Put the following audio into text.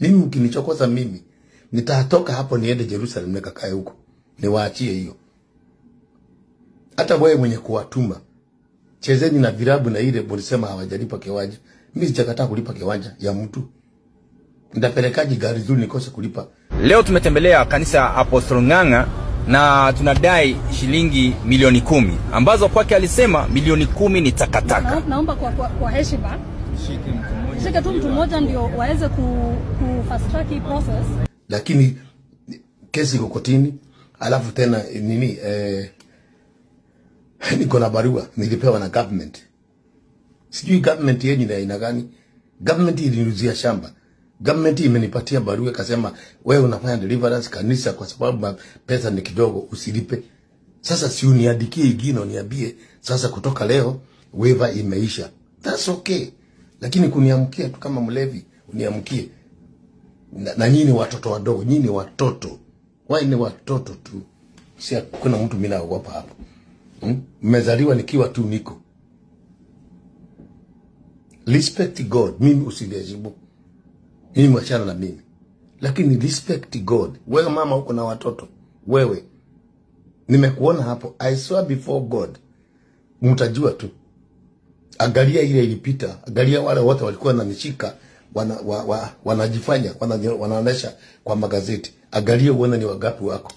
Mimi mkinichokoza mimi, nitatoka hapo niende Jerusalem nikakae huko. Niwaachie hiyo. Hata wewe mwenye kuwatuma, chezeni na virabu na ile mlisema hawajalipa kiwanja. Mimi sijakataa kulipa kiwanja ya mtu. Nitapelekaje gari zuri nikose kulipa? Leo tumetembelea kanisa Apostle Ng'ang'a na tunadai shilingi 10,000,000 ambazo kwake alisema 10,000,000 ni takataka. Naomba kwa heshima shike tu mtu mmoja ndio waweze ku fast track hii process. Lakini kesi iko kotini, alafu tena nini niko na barua nilipewa na government. Sijui government yenyu ni aina gani. Government iliniuzia shamba. Government imenipatia barua ikasema wewe unafanya deliverance kanisa kwa sababu pesa ni kidogo usilipe. Sasa si uniandikie ingine uniambie sasa kutoka leo waiver imeisha. That's okay. Lakini kuniamkia tu kama mlevi uniamkie. Na nyinyi watoto wadogo, nyinyi watoto. Wao ni watoto tu. Si kuna mtu mimi naogopa hapo. Mmezaliwa nikiwa tu niko. Respect God. Mimi usinijibu. Mimi mwachana na mimi. Lakini respect God. Wewe mama uko na watoto. Wewe. Nimekuona hapo. I swear before God. Mtajua tu. Angalia ile ilipita. Angalia wale wote walikuwa wananishika, wanajifanya, wanaonesha kwa magazeti. Angalia uone ni wagapi wako.